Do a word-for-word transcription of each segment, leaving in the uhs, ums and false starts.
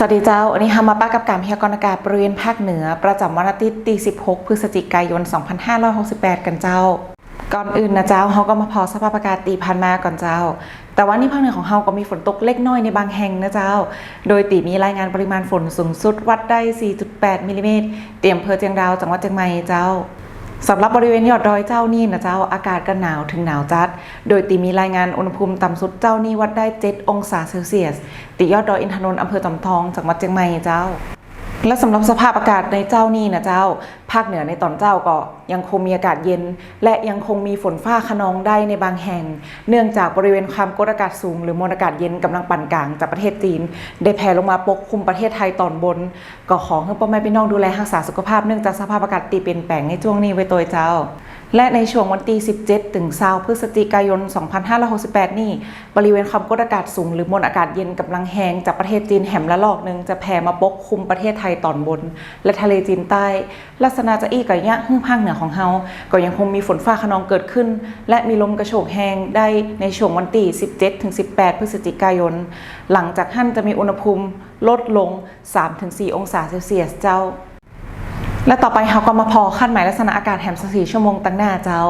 สวัสดีเจ้า วันนี้เฮามาปะกับการพยากรณ์อากาศบริเวณภาคเหนือ ประจ๋ำวันอาทิตย์ตี้ สิบหก พฤศจิกายน สองพันห้าร้อยหกสิบแปด กั๋นเจ้า ก่อนอื่นนะเจ้า เฮาก็มาผ่อสภาพอากาศตี้ผ่านมาก่อนเจ้า แต่วันนี้ภาคเหนือของเฮาก็มีฝนตกเล็กน้อยในบางแห่งนะเจ้า โดยตี้มีรายงานปริมาณฝนสูงสุดวัดได้ สี่จุดแปด มิลลิเมตร ตี้อำเภอเจียงดาว จังหวัดเจียงใหม่เจ้า สำหรับบริเวณยอดดอยเจ้านี่นะเจ้า อากาศก็หนาวเถิงหนาวจัด โดยตี้มีรายงานอุณหภูมิต่ำสุดเจ้านี่วัดได้ เจ็ด องศาเซลเซียส ตี้ยอดดอยอินทนนท์ อำเภอจอมทอง จังหวัดเจียงใหม่เจ้า และสำหรับสภาพอากาศในเจ้านี่นะเจ้า ภาคเหนือในต๋อนเจ๊าก็ยังคงมีอากาศเย็น และยังคงมีฝนฟ้าคะนองได้ในบางแห่ง เนื่องจากบริเวณความกดอากาศสูง หรือมวลอากาศเย็นก๋ำลังปานก๋างจากประเทศจีน ได้แผ่ลงมาปกคลุมประเทศไทยต๋อนบน ก็ขอหื้อป้อแม่ปี้น้องดูแลฮักษาสุขภาพ เนื่องจากสภาพอากาศตี้เปลี่ยนแป๋งในจ้วงนี้ไว้ตวยเจ้า และในช่วงวันตี้ สิบเจ็ด เถิง ซาว พฤศจิกายน สองพันห้าร้อยหกสิบแปด นี่ บริเวณความกดอากาศสูง หรือมวลอากาศเย็นก๋ำลังแฮงจากประเทศจีนแหมละลอกนึ่ง จะแผ่มาปกคลุมประเทศไทยต๋อนบน และทะเลจีนใต้ ลักษณะจะอี้ก็เยียะหื้อภาคเหนือของเฮาก็ยังคงมีฝนฟ้าคะนองเกิดขึ้น และมีลมกระโชกแฮงได้ในช่วงวันตี้ สิบเจ็ด เถิง สิบแปด พฤศจิกายน หลังจากหั้นจะมีอุณหภูมิลดลง สาม เถิง สี่ องศาเซลเซียสเจ้า และต่อไปเฮาก็มาผ่อคาดหมายลักษณะอากาศแหมซะสี่ชั่วโมงตังหน้าเจ้า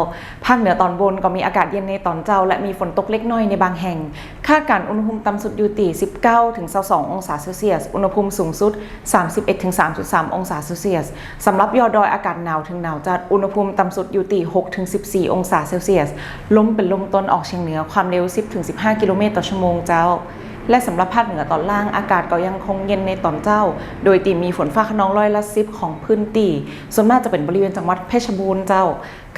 ภาคเหนือต๋อนบนก็มีอากาศเย็นในต๋อนเจ๊า และมีฝนตกเล็กน้อยในบางแห่ง คาดก๋านอุณหภูมิต่ำสุดอยู่ตี้ สิบเก้า เถิง ซาวสอง องศาเซลเซียส อุณหภูมิสูงสุด สามสิบเอ็ด เถิง สามสิบสาม องศาเซลเซียส สำหรับยอดดอยอากาศหนาวเถิงหนาวจัด อุณหภูมิต่ำสุดอยู่ตี้ หก เถิง สิบสี่ องศาเซลเซียส ลมเป๋นลมตะวันออกเฉียงเหนือ ความเร็ว สิบ เถิง สิบห้า กิโลเมตรต่อชั่วโมงเจ้า และสำหรับภาคเหนือต๋อนล่าง อากาศก็ยังคงเย็นในต๋อนเจ๊า โดยตี้มีฝนฟ้าคะนองร้อยละสิบของพื้นตี้ ส่วนมากจะเป๋นบริเวณจังหวัดเพชรบูรณ์เจ้า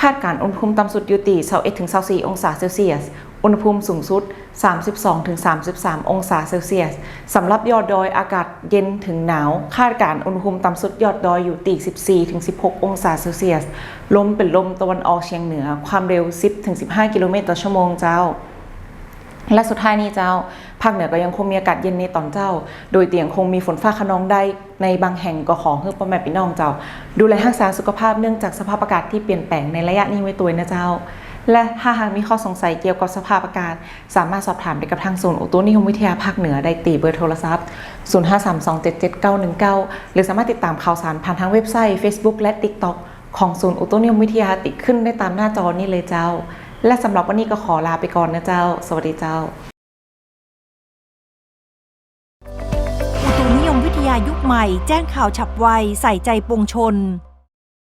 คาดก๋านอุณหภูมิต่ำสุดอยู่ตี้ ซาวเอ็ด เถิง ซาวสี่ องศาเซลเซียส อุณหภูมิสูงสุด สามสิบสอง เถิง สามสิบสาม องศาเซลเซียส สำหรับยอดดอยอากาศเย็นเถิงหนาว คาดก๋านอุณหภูมิต่ำสุดยอดดอยอยู่ตี้ สิบสี่ เถิง สิบหก องศาเซลเซียส ลมเป๋นลมตะวันออกเฉียงเหนือ ความเร็ว สิบ เถิง สิบห้า กิโลเมตรต่อชั่วโมงเจ้า และสุดท้ายนี้เจ้า ภาคเหนือก็ยังคงมีอากาศเย็นในต๋อนเจ๊า โดยตี้ยังคงมีฝนฟ้าคะนองได้ในบางแห่ง ก็ขอหื้อป้อแม่ปี้น้องเจ้า ดูแลฮักษาสุขภาพ เนื่องจากสภาพอากาศตี้เปลี่ยนแป๋งในระยะนี้ไว้ตวยนะเจ้า และถ้าหากมีข้อสงสัยเกี่ยวกับสภาพอากาศ สามารถสอบถามได้กับทางศูนย์อุตุนิยมวิทยาภาคเหนือได้ตี้เบอร์โทรศัพท์ ศูนย์ห้าสามสองเจ็ดเจ็ดเก้าหนึ่งเก้า หรือสามารถติดตามข่าวสารผ่านทางเว็บไซต์ เฟซบุ๊ก และติ๊กต็อก ของศูนย์อุตุนิยมวิทยาตี้ขึ้นได้ตามหน้าจอนี้เลยเจ้า และสำหรับวันนี้ก็ขอลาไปก่อนนะเจ้า สวัสดีเจ้า อุตุนิยมวิทยายุคใหม่ แจ้งข่าวฉับไว ใส่ใจปวงชน